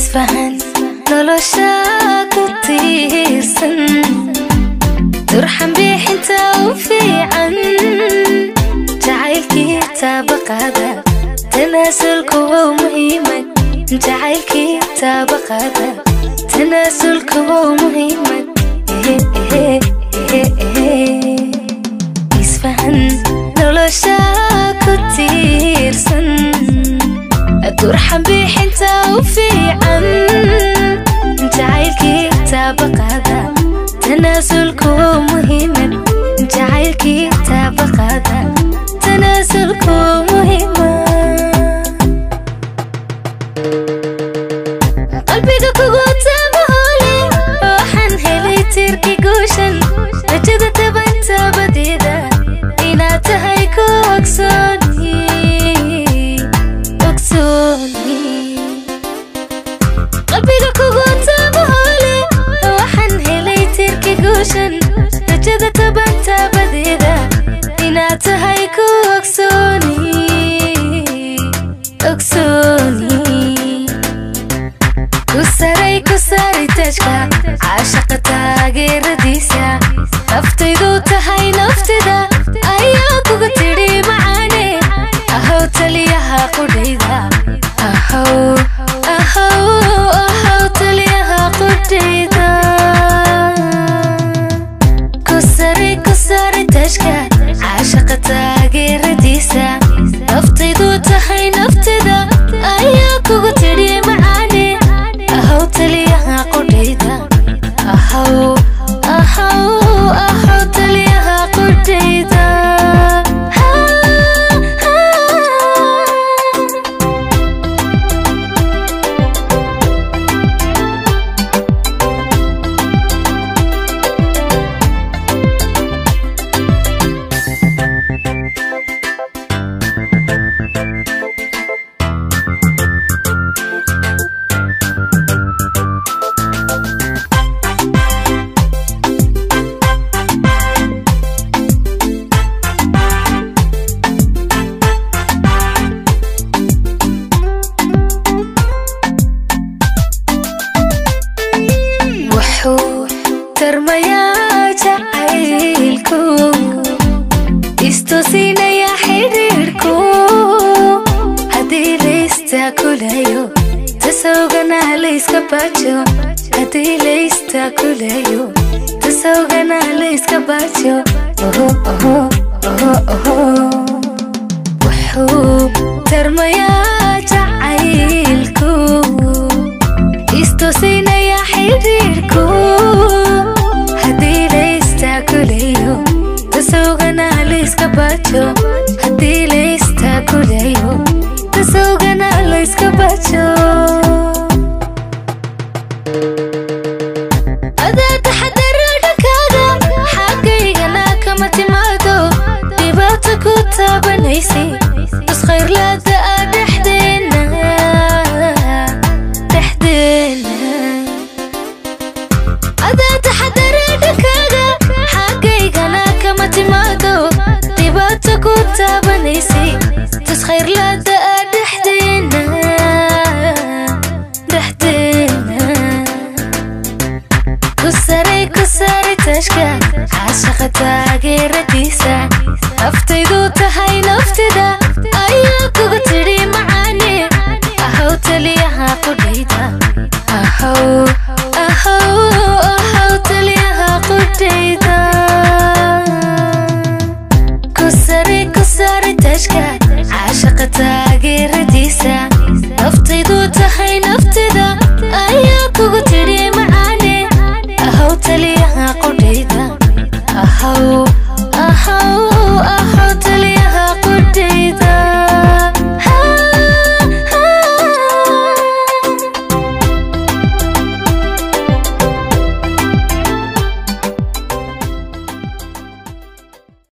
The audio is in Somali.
Isfahan nolosha ku tiirsan turxan bixinta u fiican jacaylkii taabaqada tanaasulku waa muhiimad jacaylkii taabaqada tanaasulku waa muhiimad Isfahan nolosha ku tiirsan turxan bixinta u fiican jacaylkii taabaqada tanaasulku waa muhiimad jacaylkii taabaqada tanaasulku waa muhiimad qalbiga kugu taabahole waxaan helay tirki guushan rajada tabanta badida inaad tahay ku ogsooni ogsooni qalbiga kugu taabahole waxaan helay tirki guushan rajada tabanta badida inaad tahay ku ogsooni ogsooni kusaray tajka caashaqa taageeradiisa naftaydu tahay naftida ayaa kugu tidhi macaane ahow taliyaha qudhayda ahow ahow ahow taliyaha qudhayda kusaray tajka caashaqa taageeradiisa naftaydu tahay naftida ayaa kugu tidhi macaane ahow taliyaha qudhayda ahow ahow ahow taliyaha qudhayda. Wuxuu tarmayaa jacaylku istusinaya xidhiidhku haddii laystaakulayo tasawgana layska baajo haddii laystaakulayo tasawgana layska baajo wuxuu tarmayaa jacaylku istusinaya xidhiidhku haddii laystaakulayo tasawgana layska baajo haddii laystaakulayo tasawgana layska baajo adaa taxadaro dhankaaga xaggaygana kama timaado dhibaato ku taabanaysay iskhayrlaada ah dhexdeena dhexdeena adaa taxadaro dhankaaga xaggaygana kama timaado dhibaato ku taabanaysay iskhayrlaada ah dhexdeena dhexdeena kusaray tashka caashaqa taageeradiisa naftaydu tahay naftida ayaa kugu tidhi macaane ahow taliyaha qudhayda ahow ahow ahow taliyaha qudhayda kusaray tashka caashaqa